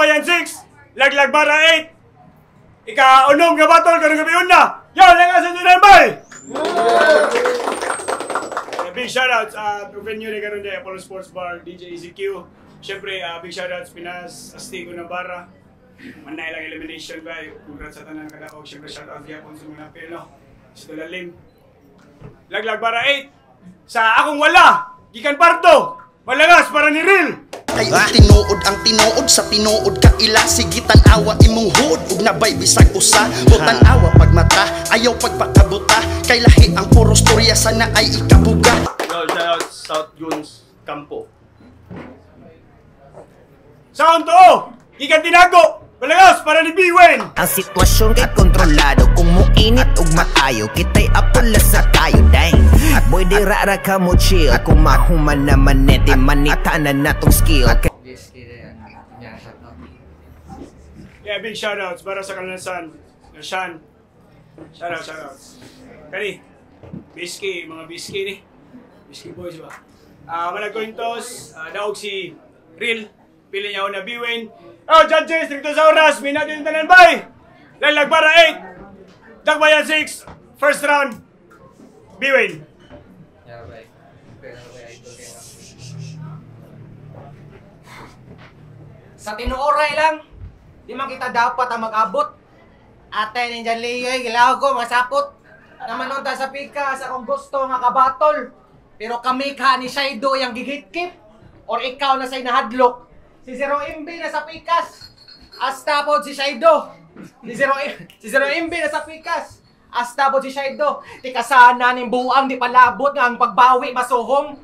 Dakbayan 6, Laglag Bara 8. Ika-unom nga battle karong gabi una. Yo, lang sa tanan, bay! Big shoutouts venue ni karon day, Apollo Sports Bar, DJ EZQ. Siyempre, big shoutouts Pinas, Astigo na Bara. Manay lang elimination bay. Congrats sa tanan kadaog. Siyempre, shoutouts gyapon sa mga napil, no? Sa Dalalim. Laglag Bara 8. Sa akong wala, gikan Pardo. Malagas para ni Real. Kay og tinuod ang tinuod sa tinuod ka ila. Sige, tan-awa imong huod ug nabay bisag usa mo tan-awa pagmata, ayaw pagpakabuta kay lahi ang puro storya sana ay ikabuga. Yo, shout out South Guns Campo. Sa akong tuo, gikan Tinago. Malagas para ni B-Wen. Ang sitwasyon kay kontrolado. Kung muinit ug maayo, kita'y apula sa kayo. Dang boy, di rara ka mo chill. Kung mahuman naman neti, manita na natong skill. BSK na yan. Yan, shout out. Yeah, big shoutouts para sa Kalanasan. Shan. Shoutouts, shoutouts. Kani, Biski, mga Biski ni. Biski boys ba? Ah, uh, coin toss, daog si Real. Pili niya una B-Wayne. Oh, judges, dito sa oras, may natin tanan bay. Laglag Bara 8. Dakbayan 6. First round. B-Wayne. Yeah, bye. Pero kay idol kayo. Sa tinuoray lang, di man kita dapat ang mag-abot. Ate ni Jan Leoy, gilaw ko, masapot. Naman ta sa pika, sa kung gusto nga kabatol. Pero kami ka ni Shaido yung gigitkip. Or ikaw na sa inahadlok. Si Zero MB na sa pikas. Hasta po si Shaido. Si Zero MB na sa pikas. Hasta po si Shaido. Di ka sana ning buang di palabot nga ang pagbawi masuhong.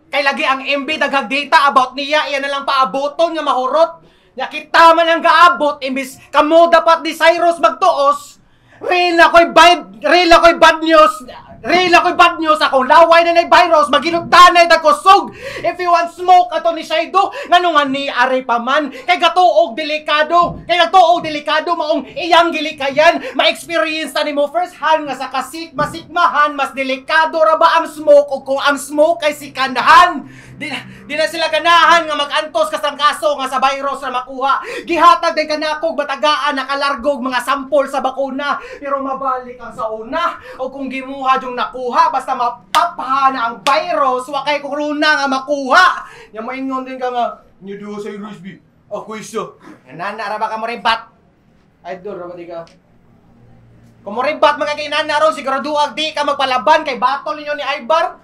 Kay lagi ang MB daghag data about niya, iyan na lang paaboton nga mahurot. Nya kita man ang gaabot imbis kamo dapat ni Cyrus magtuos. Real na ko'y bad, real na ko'y bad news. Real na ko'y bad news akong laway na nay virus magilutanay ta kusog. If you want smoke ato ni Shaido, ngano nga ni are pa man kay gatuog delikado. Kay nagtuog delikado maong iyang gilikayan. Ma-experience ta nimo first hand nga sa kasik masikmahan mas delikado ra ba ang smoke o kung ang smoke kay sikandahan. Di na sila ganahan nga mag-antos kasangkaso nga sa virus na makuha. Gihatag din kanakog batagaan nakalargog mga sampol sa bakuna pero mabalik ang sa una o kung gimuha yung nakuha basta mapapha na ang virus wa kay corona nga makuha. Nya moingon din ka nga nyo duha sa Cyrus B. Ako isa. Nana ra ba ka mo ribat? Idol ra ba di ka? Kung mo ribat mga kay nana ron sigurado di ka magpalaban kay battle ninyo ni Ibar.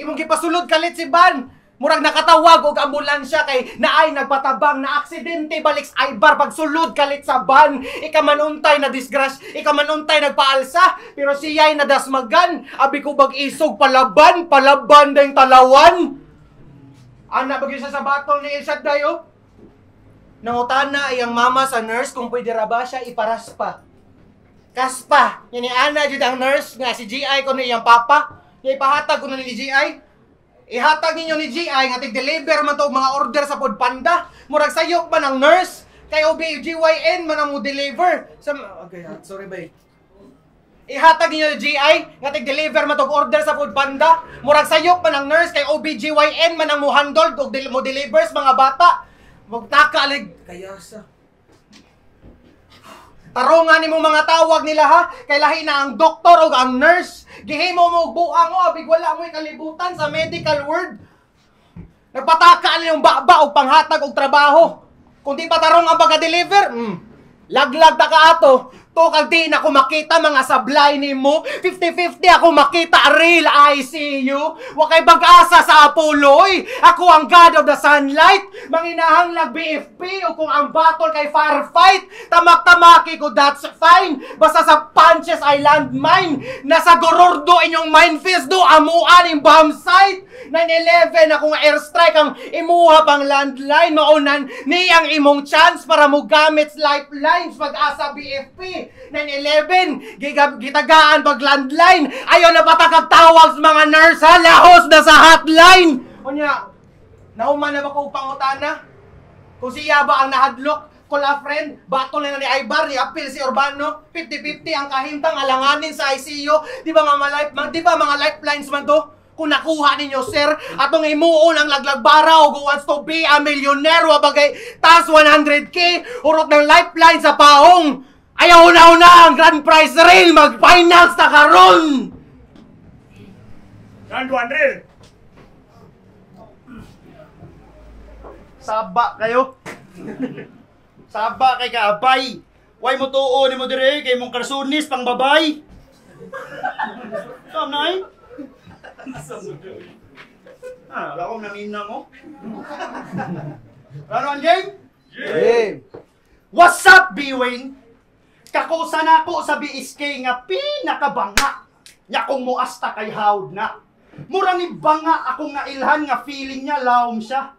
Imong gipasulod kalit si Ban. Murag nakatawag og ambulansya kay naay nagpatabang na aksidente balik sa Ibar pagsulod kalit sa van. Ika manuntay na disgrace, ika manuntay nagpaalsa, pero siya'y nadasmagan. Abi ko bag isog palaban, palaban ding talawan. Ana bagyo siya sa battle ni El Shaddai oh. Nangutana ay ang mama sa nurse kung pwede ra ba siya iparaspa. Kaspa, yan ni Ana jud ang nurse nga si GI kuno iyang papa. Nya ipahatag kuno ni GI. Ihatag ninyo ni GI nga tig-deliver man to og mga order sa Food Panda. Murag sayop man ang nurse kay OBGYN man ang mo deliver. Sa okay, sorry bay. Ihatag ninyo ni GI nga tig-deliver man to og order sa Food Panda. Murag sayop man ang nurse kay OBGYN man ang mo handle og mo delivers mga bata. Magtaka lig kaya sa tarungan nimo mga tawag nila ha, kay lahi na ang doktor o ang nurse. Gihimo mo og buang o abig wala mo'y kalibutan sa medical world. Nagpataka nila yung baba og panghatag og trabaho. Kung di pa tarong ang pagka-deliver, laglag ta ka ato. To kag di na ko makita mga sablay nimo. 50-50 ako makita real ICU. Wa kay bag-asa sa Apollo oy. Ako ang God of the sunlight. Manginahanglag BFP o kung ang battle kay firefight, tamak-tamaki ko, that's fine. Basta sa punches ay landmine. Nasa gorordo inyong minefields do amuan yung bomb site. 9/11 akong airstrike ang imuha pang landline. Maunan ni ang imong chance para mo gamit lifelines pag-asa BFP. 9/11 gitagaan pag landline. Ayaw na patakag tawag sa mga nurse ha, lahos na sa hotline. Unya, nahuman na ba ko pangutana? Kung siya ba ang nahadlok, call a friend, battle na ni Ibar, ni appeal si Urbano, 50-50 ang kahimtang alanganin sa ICU. Di ba mga life, di ba mga lifelines man to? Kung nakuha ninyo, sir, atong himuon ang laglag bara o who wants to be a millionaire, wa bagay tas 100K, urot ng lifeline sa paong. Ayaw na ang grand prize real, mag-finals na karon. Round 1, real. Saba kayo. Saba kay kaabay. Way mo tuo ni mo dire kay mong karsunis pang babay. Sam na ay. Ah, wala akong namina mo. Round 1 game? Game! What's up, B-Wayne? Kakusa na ako sa BSK nga pinakabanga. Nya kung muasta kay hawd na. Mura ni banga akong nailhan nga feeling niya laom siya.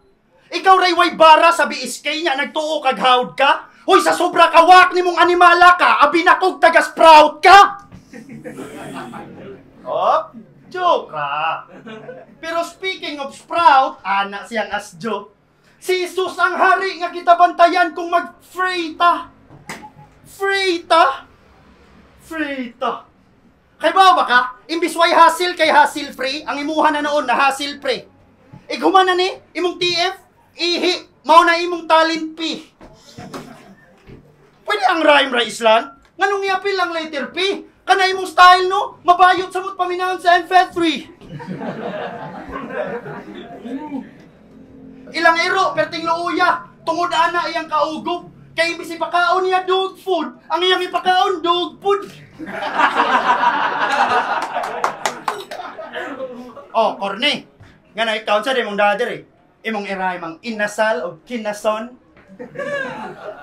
Ikaw ray way bara sa BSK niya nagtuo kag hawd ka. Hoy, sa sobra kawak ni mong animala ka, abi na kog taga sprout ka. Oh, joke ra. Pero speaking of sprout, ana siyang asjo. Si Jesus ang hari nga kita bantayan kung mag-free ta. Free ta. Free ta. Kay ba ka? Imbis way hassle kay hassle free, ang imuha na noon na hassle free. Ighuman na ni imong TF, ihi, mao na imong talent P. Pwede ang rhyme ra islan? Nganong iapil ang letter P? Kana imong style no? Mabayot sa mo't paminahon sa NFET 3. Ilang ero, perting luuya. Tungod ana iyang kaugob. Kay imbis ipakaon niya dog food, ang iyang ipakaon dog food. Oh, korne. Nga na ikaw sa imong dadder eh. Imong iray mang inasal o kinason.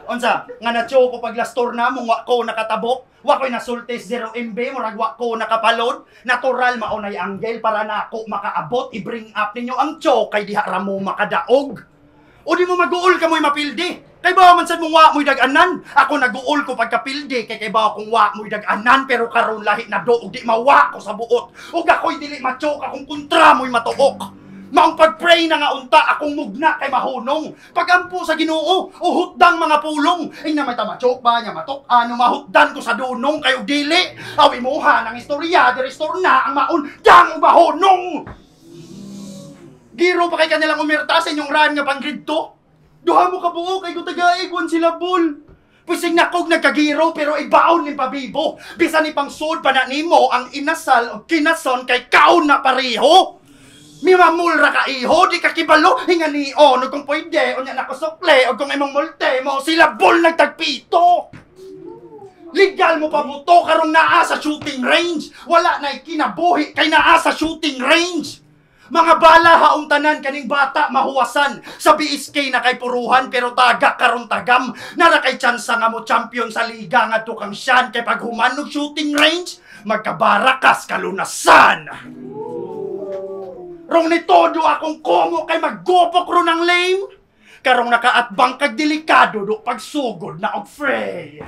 Unsa, nga na ko paglastor na mong wa ko nakatabok, wa ko'y nasultis 0 MB, murag wa ko nakapalod. Natural maunay anggel para nako makaabot, i-bring up ninyo ang cho kay diha ra mo makadaog. O di mo maguol ka mo'y mapildi. Kay bawa man sad mong wa mo'y dag-anan. Ako naguol ko pagkapildi kay kay bawa kung wa mo'y dag-anan, pero karon lahi na do og di mawa ko sa buot. Ug ako'y dili machoke akong kontra mo'y matuok. Maong pag-pray na nga unta akong mugna kay mahunong. Pagampo sa Ginoo, uhutdang mga pulong. Ay na may tamachok ba niya matok ano mahutdan ko sa dunong kay og dili. Aw imuha ng istorya, di-restore na ang maundang mahunong. Giro pa kay kanilang umirta sa inyong rhyme nga pang grade 2. Duha mo kabuo kay gutagaig wan sila bol. Pusing nakog nagkagiro pero ibaon ni pabibo. Bisan ni pangsud pa na nimo ang inasal o kinason kay kaon na pareho. Mimamulra ka iho, di ka kibalo, hinga ni o, no kung pwede, o niya nakusukle, o kung imong multe mo, sila bol nagtagpito. Legal mo pa buto karong naa sa shooting range. Wala na kinabuhi kay naa sa shooting range. Mga bala haong tanan kaning bata mahuwasan. Sa BSK na kay puruhan pero taga karon tagam. Nara kay tsansa nga mo champion sa liga nga tukang siyan kay paghuman og shooting range, magkabarakas kalunasan. Rong nitodo akong komo kay maggopok ron ang lame. Karong nakaatbang kag delikado do pagsugod na og free.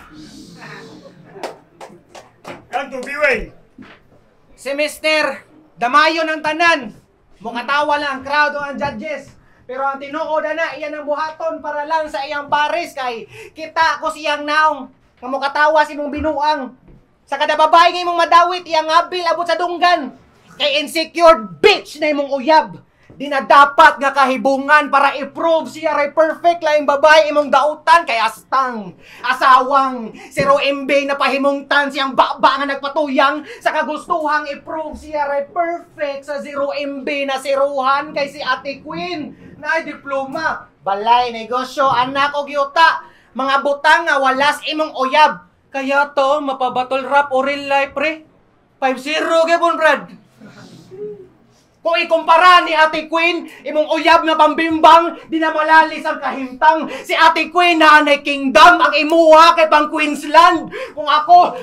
Round 2, B-Wayne. Si Mr. Damayo ng tanan. Mukatawa lang ang crowd o ang judges. Pero ang tinuod na iyan ang buhaton para lang sa iyang pares kay kita ko siyang naong nga mukatawa si imong binuang. Sa kada babae nga imong madawit iyang abil abot sa dunggan. Kay insecure bitch na imong uyab. Di na dapat nga kahibungan para i-prove siya ray perfect laing babae imong dautan kay astang. Asawang 0 MB na pahimungtan siyang baba nga nagpatuyang sa kagustuhang i-prove siya ray perfect sa 0 MB na siruhan kay si Ate Queen na ay diploma, balay, negosyo, anak o yuta, mga butang nga walas imong uyab. Kaya to mapabattle rap o real life pre. 5-0 gyapon brad. Kung ikumpara ni Ate Queen, imong uyab nga pambimbang, di na malalis ang kahimtang. Si Ate Queen na anay kingdom, ang imuha kay pang Queensland. Kung ako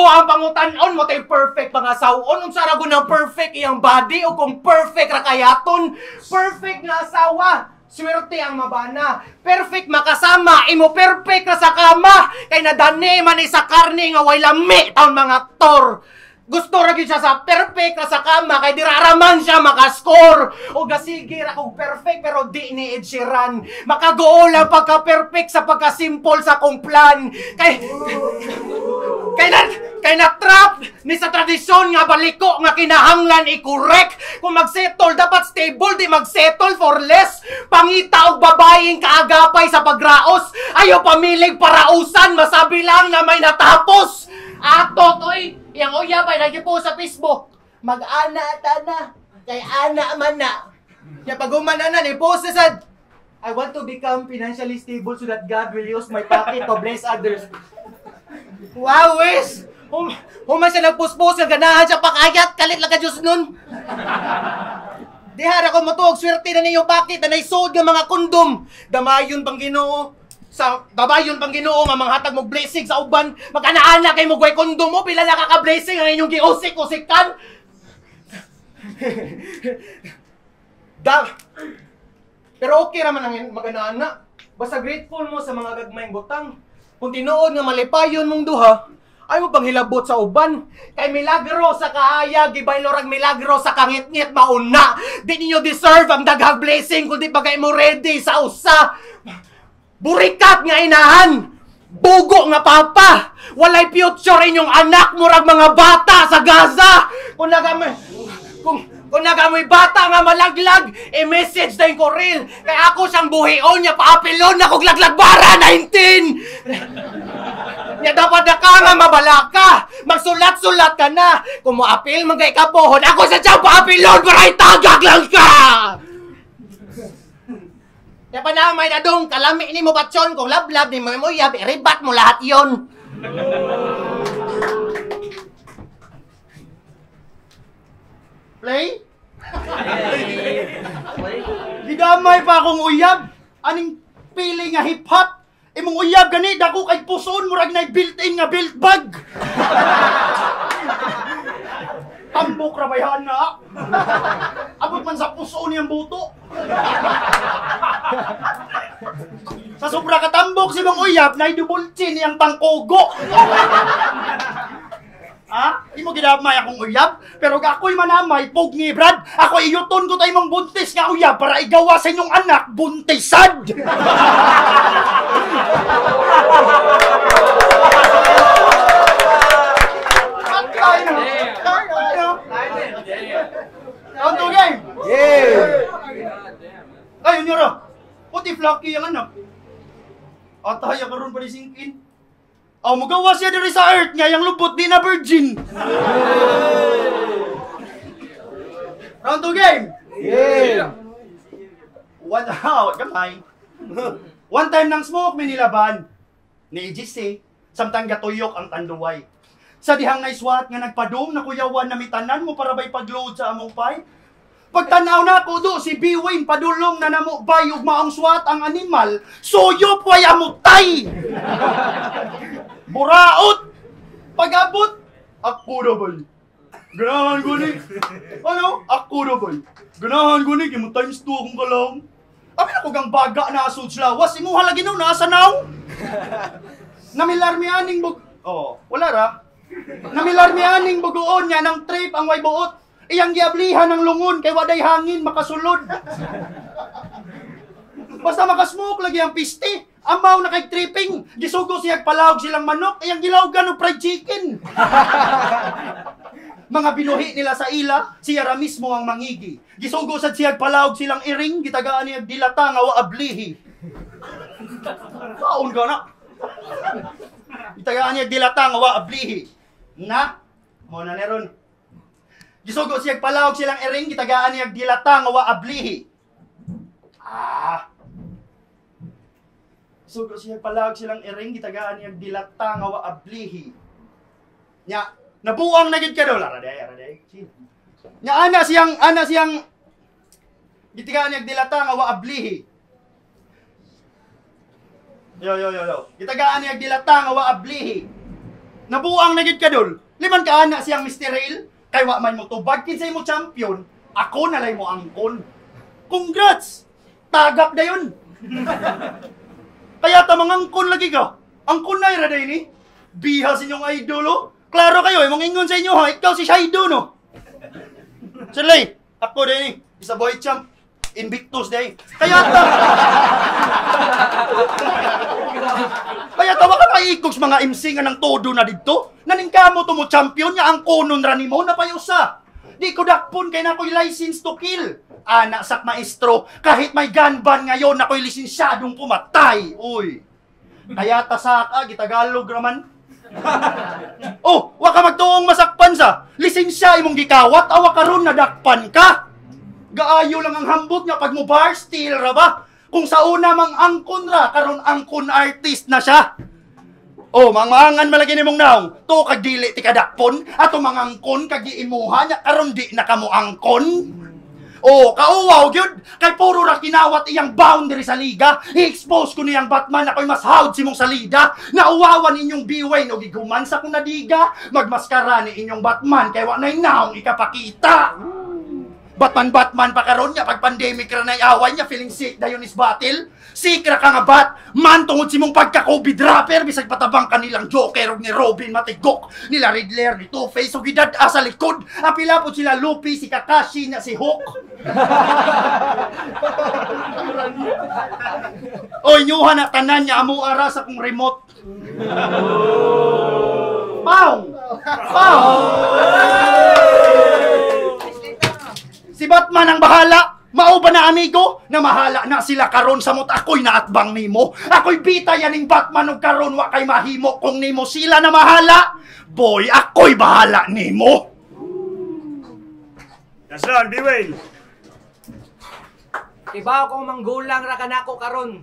ang pangutan-on mo tay perfect pangasaw-on. Unsa ra gud ang perfect iyang body o kung perfect ra kayaton, perfect nga asawa. Swerte ang mabana. Perfect makasama, imo perfect ra sa kama. Kay nadani man sa karne nga way lami taon mga aktor. Gusto ra gyud siya sa perfect ra sa kama kay dira ra man siya makascore. O gasige ra kog perfect pero di ni Ed Sheeran. Makaguol ang pagka-perfect sa pagka-simple sa kong plan. Kay Kay na trap ni sa tradisyon nga baliko nga kinahanglan i-correct. Kung magsettle dapat stable, di magsettle for less. Pangita og babaeng kaagapay sa pagraos. Ayaw pamilig parausan, masabi lang na may natapos. Atot oy, iyang uyab ay nagipo sa Facebook. Mag-ana ta na, kay ana man na. Nya pag-human ana ni post na sad. I want to become financially stable so that God will use my pocket to bless others. Wow, wes! Human siya nagpuspos, nga ganahan siya pakayat, kalit lang ka Diyos nun. Dihara ko matuog, swerte na ninyo pakit, na naisuod nga mga kondom. Damayon pang Ginoo, sa damayon pang Ginoo nga manghatag mo blessing sa uban. Mag-ana-ana kay mo gway kondom mo, pila na kaka-blessing ang inyong giusik-usikan. Pero okay raman ang mag-ana-ana. Basta grateful mo sa mga gagmayng butang. Kung tinuod nga malipayon mong duha, ay mo pang hilabot sa uban. Kay milagro sa kaayag, gibaylorag milagro sa kangit-ngit mauna. Di ninyo deserve ang daghang blessing kung di pa kay mo ready sa usa. Burikat nga inahan, bugo nga papa, walay future inyong anak murag mga bata sa Gaza. Kung nagamoy bata nga malaglag, i-message na yung koril. Kaya ako siyang buhion niya, paapilon na kong laglag bara, 19! Niya dapat na ka nga mabalaka. Magsulat-sulat ka na. Kung moapil man kay kapohon, ako sa siyang paapilon para itagag lang ka! Niya pa na may nadong, kalami ni mo batsyon, kung lablab ni mo muyab, iribat mo lahat yon. Play? Gidamay pa akong uyab. Aning pili nga hip-hop? Imong uyab gani dako kay puson murag nay built-in nga built bag. Tambok ra bayhan na. Abot man sa puson niyang buto. Sa sobra katambok si mong uyab nay double chin iyang tangkogo. Ha? Imo gidamay akong uyab, pero ako'y manamay, pugni Brad. Ako iyuton ko tayo mong buntis nga uyab para igawa sa inyong anak, buntisad! Patay na! Round 2 game! Yeah! Ay, yun yun. Puti flucky ang anak. Ataya karon pa ni singkin. Oh, magawa siya diri sa earth nga yang lubot di na virgin. Round 2 game. Yeah. One out, gamay. One time nang smoke mi nilaban ni EGC, samtang gatuyok ang tanduway. Sa dihang naiswat nga nagpadung na kuyawan na mitanan mo para bay pagload sa among pay. Pagtanaw na ako do si Biwin padulong na namo bay ug maong swat ang animal, suyop way amutay. Buraot! Pag-abot, ako na ba? Ganahan ko ni. Ano? Ako na ba? Ganahan ko ni. Kaya times 2 akong kalang. Amin ako gang baga na asod lawas. Imuha lagi no, nasa naong. Namilarmianing bug... Oh, wala ra. Namilarmianing bugoon niya ng trip ang way buot. Iyang giablihan ng lungon kay waday hangin makasulod. Basta makasmoke lagi ang piste. Amaw na kay tripping. Gisugo siya palawg silang manok. Iyang gilawgan og fried chicken. Mga binuhi nila sa ila, siya ra mismo ang mangigi. Gisugo sad siya palawg silang iring, gitagaan niya dilata nga wa ablihi. Kaon ka na. Gitagaan niya dilata nga wa ablihi. Na, mo na neron. Gisugo siya palawg silang iring, gitagaan niya dilata nga wa ablihi. Ah. Sugo siya palawag silang iring, gitagaan niya dilata nga wa ablihi. Nya, nabuang na gid ka daw. Araday, araday. Nya, ana siyang, gitagaan niya dilata nga wa ablihi. Yo, yo, yo, yo. Gitagaan niya dilata nga wa ablihi. Nabuang na gid ka dol. Liman ka ana siyang Mr. Rail, kay wa man mo tubag kinsay mo champion, ako nalay mo angkon. Congrats! Tagap na yun! Kaya tamang angkon lagi ka. Angkon na ira ni. Biha sa inyong idol, oh. Klaro kayo, imong ingon sa inyo ha. Ikaw si Shaido, no? Sirlay, ako din eh. Isa boy champ. Invictus day. Kaya ta... Kaya tawa ka maikog sa mga MC nga ng todo na didto. Naningkamo to mo champion nga ang konon ra nimo na payusa. Di ko dakpon kay na ako'y license to kill. Ana sak maestro, kahit may gun ban ngayon ako'y lisensyadong pumatay. Uy. Kaya tasak gitagalog raman. Oh, wa ka magtuong masakpan sa. Lisensya imong gikawat awa karon nadakpan ka. Gaayo lang ang hambot nga pag mo bar steal ra ba? Kung sa una mang angkon ra, karon angkon artist na siya. Oh, mangmaangan malagi nimong naong. To kag dili ti kadakpon, ato mangangkon kag giimuha nya karon di na kamo angkon. Oh, kauwaw gyud kay puro ra kinawat iyang boundary sa liga. I-expose ko niyang Batman ako'y mas hawd si mong salida. Nauwawan inyong biwain og iguman sa kung nadiga. Magmaskara ni inyong Batman kay wa nay naong ikapakita. Batman Batman pa karon nya pag pandemic ra nay away nya feeling sick dayon is battle. Sick ra ka nga bat man tungod si mong pagka-COVID rapper bisag patabang kanilang Joker og ni Robin matigok nila Riddler ni Two-Face og gidad-a sa likod. Apila pod sila Luffy, si Kakashi nya si Hook. Oy, nyuha na tanan niya amo ara sa kong remote. Pau! Pau! Si Batman ang bahala. Mao ba na amigo? Na mahala na sila karon samot ako'y naatbang nimo. Ako'y bita yaning Batman og karon wa kay mahimo kung nimo sila na mahala. Boy, ako'y bahala nimo. Daslan, B-Wayne. Iba akong manggulang ra kanako karon.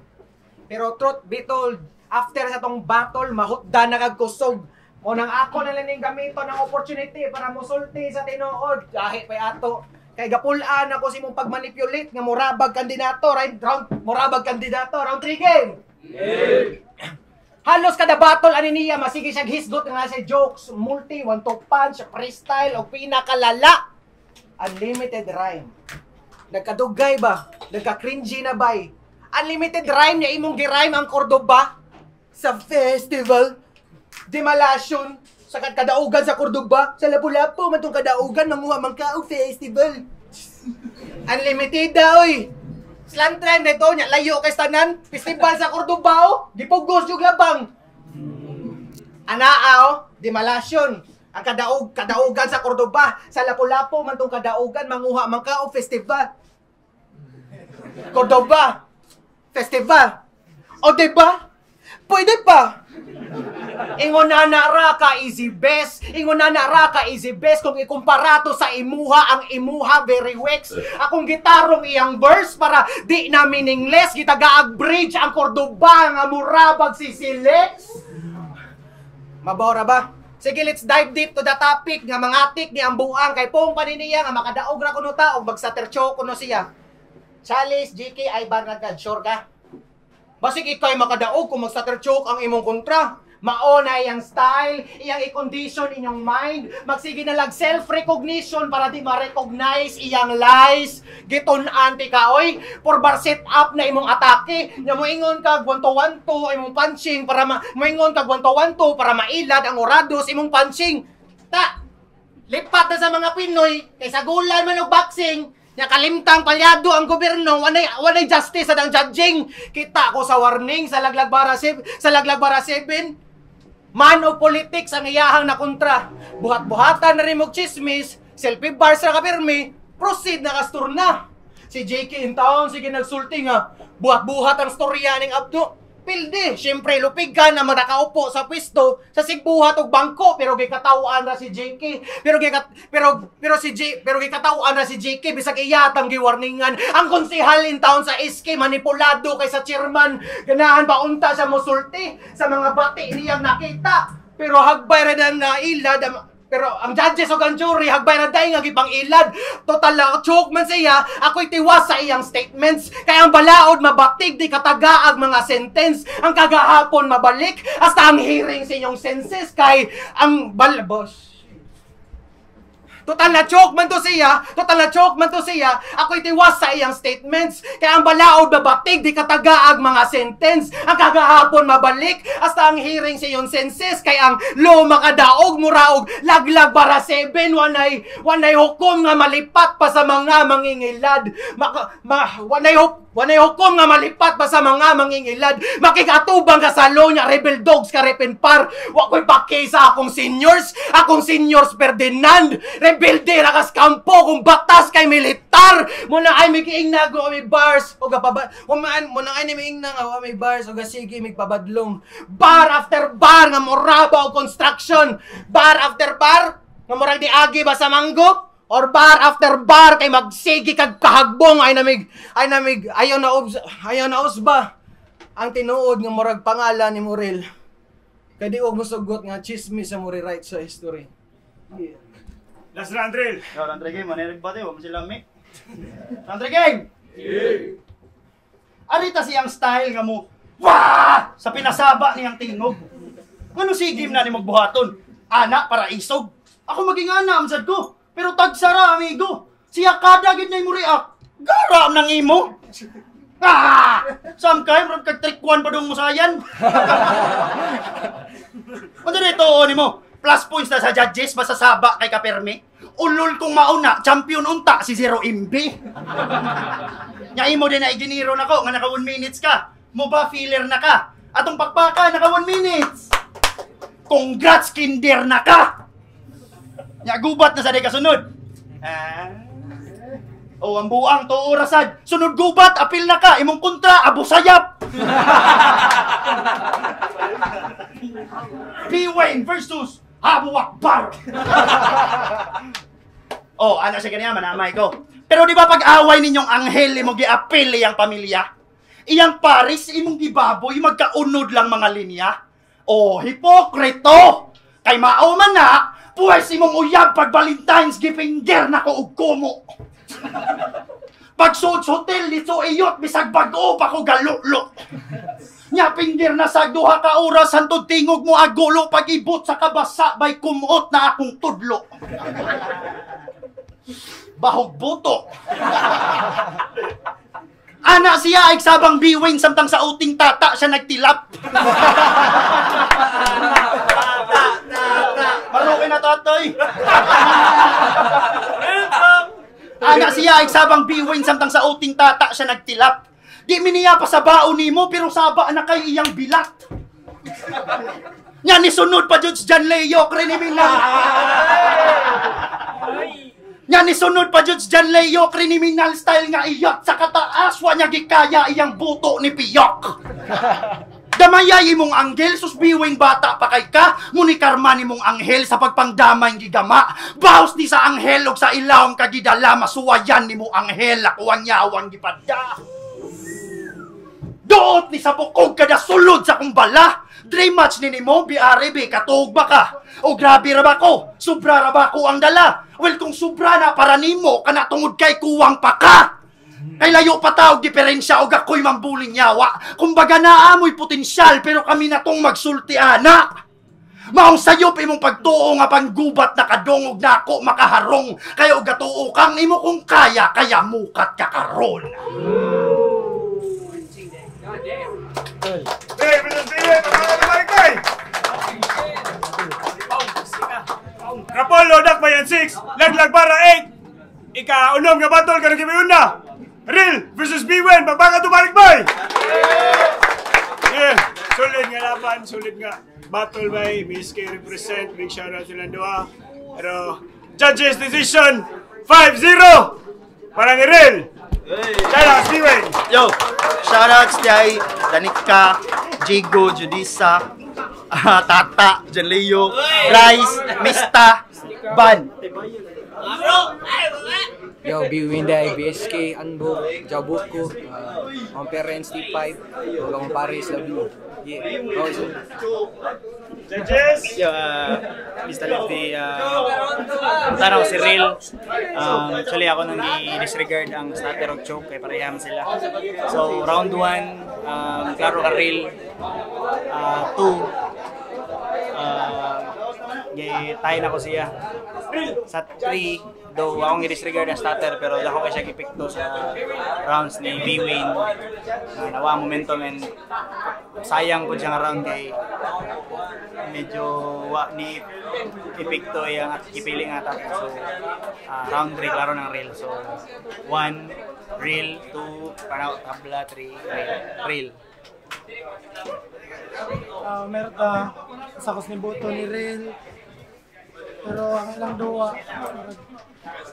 Pero truth be told, after sa tong battle mahutda na kag kusog. Mo nang ako na lang ning gamiton ang opportunity para mosulti sa tinuod. Kahit pay ato kay gapulaan ako si mong pagmanipulate nga murabag kandidato right round murabag kandidato round 3 game. Yeah. Halos kada battle ani niya masige siya hisgot nga siya jokes, multi, one two punch, freestyle o pinakalala unlimited rhyme. Nagkadugay ba? Nagka-cringy na bay? Unlimited rhyme niya imong gi-rhyme ang Cordoba sa festival. Demalasyon sa kadaugan sa Cordoba, sa Lapu-Lapu man tong kadaugan manguha man ka og festival. Unlimited da oy. Slant rhyme nito nya layo kay tanan, festival sa Cordoba oh, gipugos yung labang. Anaa oh, Demalasyon. Ang kadaugan sa Cordoba, sa Lapu-Lapu man tong kadaugan manguha man ka og festival. Cordoba festival. O diba? Pwede pa. Ingon na ra ka easy best. Ingon na ra ka easy best kung ikumpara to sa imuha, ang imuha very wex. Akong gitarong iyang verse para di na meaningless. Gitagaag bridge ang Cordoba nga murabag si Silex. Mabora ba? Sige, let's dive deep to the topic nga mangatik ni ang buang kay pong paniniya nga makadaog ra kuno ta og magsatercho kuno siya. Chalice, GK, Ivan Ragad, sure ka? Basig ikay makadaog kung magsaterchoke ang imong kontra. Mao na iyang style, iyang i-condition inyong mind. Magsige na lang self-recognition para di ma-recognize iyang lies. Gitun-an ti ka, oy. For bar set up na imong atake. Nya moingon kag 1-2-1-2 imong punching para moingon kag 1-2-1-2 para mailad ang orados imong punching. Ta, lipat na sa mga Pinoy kay sagulan man og boxing. Nya kalimtang palyado ang gobyerno, walay justice sa dang judging. Kita ko sa warning sa Laglag Bara 7, sa Laglag Bara 7. Man of politics ang iyahang nakontra. Buhat-buhatan na rin mog chismis, selfie bars ra ka pirmi, proceed na kastur na. Si JK in town sige nagsulti nga, buhat-buhat ang storya ning Abdo. Pildi, syempre lupig ka na makakaupo sa pwesto sa sigbuhat og bangko pero gikataw-an ra si JK. Pero gikataw-an ra si JK bisag iya tang giwarningan. Ang konsehal in town sa SK manipulado kay sa chairman. Ganahan ba unta siya mosulti sa mga bati niyang nakita. Pero hagbay ra na nailad. Pero ang judges o ang jury, hagbay na dahil nga gipang ilad. Total na choke man siya, ako'y tiwas sa iyang statements. Kaya ang balaod mabatig, di katagaag mga sentence. Ang kagahapon mabalik, hasta ang hearing sa inyong senses. Kay ang balbos. Total na choke man to siya, total na choke man to siya, ako'y tiwas sa iyang statements. Kaya ang balaod mabatig, di katagaag mga sentence. Ang kagahapon mabalik, hasta ang hearing sa iyong senses. Kaya ang law makadaog, muraog, laglag bara 7, wanay hukom nga malipat pa sa mga mangingilad. Wanay hukom. Wanay hukom nga malipat ba sa mga mangingilad. Makigatubang ka sa niya, rebel dogs ka repin par. Wa ko'y paki sa akong seniors. Akong seniors Ferdinand. Rebelde rakas kampo kung batas kay militar. Muna ay may kiingna ko may bars. O gapaba, muna ay miingna nga may bars o sige migpabadlong. Bar after bar nga moraba o construction. Bar after bar nga murag diagi ba sa manggo? Or bar after bar kay magsigi kag kahagbong ay namig ayaw na obs, ayaw na usba ang tinuod nga murag pangalan ni Muril. Kay di og mosugot nga chismis sa muri right sa history. Yeah. Last round drill. Yo, round 3 game, manirag ba tayo? Wa sila mi. Round 3 game. Yeah. Arita siyang style nga mo. Wah! Sa pinasaba niyang tingog. Ngano sige na ni magbuhaton? Ana para isog. Ako maging ana amsad ko. Pero tagsara, amigo. Siya kada gid na imo react. Gara nang imo. Ah! Sam kay murag kag trick 1 pa dong musayan. Unsa dito nimo? Plus points na sa judges masasaba kay kapirmi. Ulol kung mauna, champion unta si 0 MB. Nya imo din na iginiro nako nga naka 1 minutes ka. Mo ba filler na ka? Atong pakpaka naka 1 minutes. Congrats kinder na ka. Nya gubat na sa day kasunod. Ah. Oh, ang buang to orasad. Sunod gubat, apil na ka. Imong kontra, Abu Sayyaf. B-Wayne versus Abu Akbar. Oh, ana siya ganiya, manamay ko. Pero di ba pag-away ninyong anghel, imong giapil iyang pamilya? Iyang paris, imong gibaboy, magkaunod lang mga linya. Oh, hipokrito! Kay mao man na, puwes imong uyab pag Valentine's gipinger na ko og kumo. Pagsuod sa hotel dito iyot bisag bag-o pa ko galulo. Nya pinger na sa duha ka oras hantod tingog mo agulo pag-ibot sa kabasa bay kumot na akong tudlo. Bahog buto. Ana siya ay sabang biwing samtang sa uting tata siya nagtilap. Maruki na tatoy. Ana siya ay sabang biwing samtang sa uting tata siya nagtilap. Di mi niya pa sa bao nimo pero saba na kay iyang bilat. Nya ni sunod pa jud si John Leo kriminal. Nya ni sunod pa jud si John Leo kriminal style nga iyot sa kataas wa niya gikaya iyang buto ni Piyok. Damayay imong anghel, sus biwing bata pa kay ka, muni karma nimong anghel sa pagpangdamay gigama. Baos ni sa anghel og sa ilawom kagidala, masuwayan nimo anghel, ako ang yawang gipadda. Doot ni sa bukog kada sulod sa kong bala. Dream match ni nimo, BRB, katuog ba ka? O grabe ra ba ko? Sobra ra ba ko ang dala? Well, kung sobra na para nimo, kana tungod kay kuwang pa ka. Kay layo pa ta og diferensya og ako'y mambuling yawa. Kumbaga naamoy potensyal pero kami na tong magsulti ana. Maong sayop imong pagtuo nga panggubat na kadungog nako makaharong. Kaya og gatuo kang imo kung kaya kaya mukat ka karon. Rapolo Dakbayan 6, Laglag para 8. Ika-unom nga battle karon kami una. Real versus B-Wen, pagbaga tumarik boy! Yeah, solid nga laban, solid nga battle by Miss K represent, big shoutout silang duha. Pero, judges decision, 5-0! Para ni Real! Shoutouts, B-Wen! Yo, shoutouts kay Danica, Jigo, Judisa, Tata, Janleo, Bryce, Mista, Ban. Yo, B-Winday, BSK, Anbo, Jabuko, mga parents, T5, mga Paris, love you. Yeah. Oh, so. Judges! Yo, Mr. Lefty, tanaw si Real. Actually, ako nang i-disregard ang starter of choke, kay pareham sila. So, round 1, klaro ka Real. 2, tayo na ko siya. Sa 3, though akong i-disregard ang starter, pero dako kay siya gipikto sa rounds ni B-Wayne. Nawa momentum and sayang po siyang round kay medyo wa ni ipikto yung at ipiling ata. So, round 3, klaro ng Real. So, 1, Real 2, para tabla 3, real. Meron ta sa ni Boto ni Real. Pero ang ilang duwa,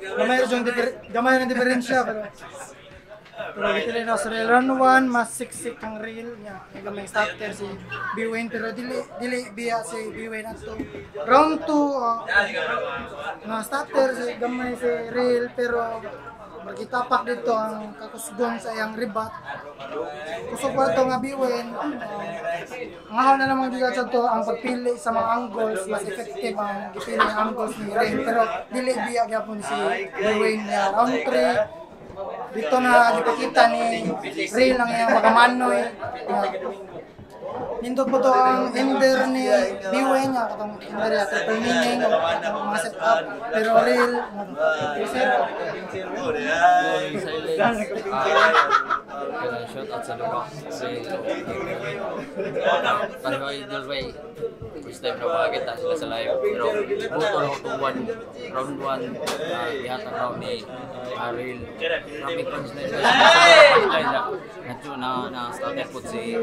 gamay ra yung gamay ra diferensya pero gitili na sa Real. Round 1 mas siksik ang Real niya. Gamay starter si B-Wayne pero dili dili biya si B-Wayne ato. Round 2 nga starter si gamay si Real pero magitapak dito ang kakusgon sa iyang ribat. Kusog pa ito nga B-Wayne. Ang ahaw na namang gigat sa to ang pagpili sa mga angles, mas effective ang gipili ang angles ni Rain. Pero dili biya gyapon si B-Wayne niya. Round 3, dito na gipakita ni Real ang iyang pagkamanoy. Nindot po to ang ender ni B-Wayne niya, katong ender niya, triple meaning, mga setup, pero Real, 3-0. Shout out sa Lubak. Kasi pareho idol way. First time na makakita sila sa live. Pero buto lang 2-1. Round 1, ihatag round ni Ariel. Rapid punchline. Punchline na na starter po si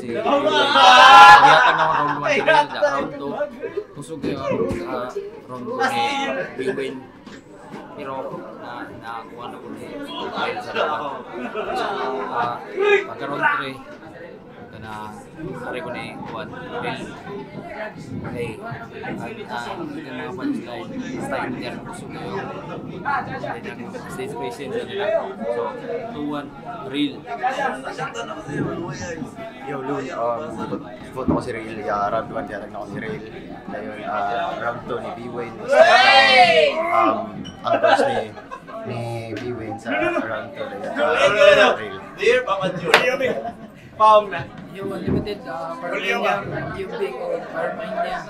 si ihatag na round 1 ni Real. Round 2, kusog yung round 2 ni B-Wayne. Pero na nakakuha na po ni Real sa laban. Pagka round 3, na pare ko ni Juan Real. Okay, at mga punchline, style niya kusog yung stage presence nila. So, 2-1, Real. Yo, Loon, vote ako si Real. Round 1, diarag na ako si Real. Ngayon, round 2 ni B-Wayne. Ang goals ni B-Wayne sa round 2. Real. Yo, unlimited, Parmania, Ubik, o Parmania.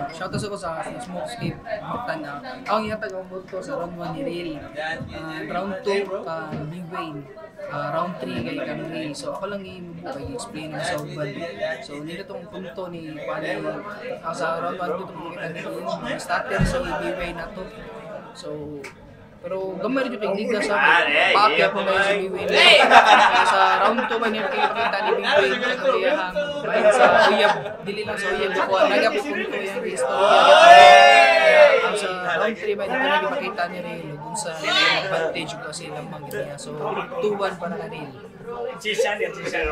Shoutout ako sa Smokescape, Mactan na. Ang ihatag ang vote ko sa round 1 ni Real. Round 2, B-Wayne. Round 3 kay Kang Real. So ako lang i-move kay explain mo sa uban. So nila tong punto ni Pani sa round 1 dito makita ni Real. Starter si B-Wayne na to. So pero gamay rin yung liga sa akin. Paakya po kayo si B-Wayne. Sa round 2 ba niya makikita ni B-Wayne sa kayahang bahin sa uyab. Dili lang sa uyab. Naga po punto yung istorya. Sa round 3 ba dito nagipakita ni Real dun sa advantage ko kasi lamang niya. So 2-1 para ka Real. Si Shan yan, si Shan.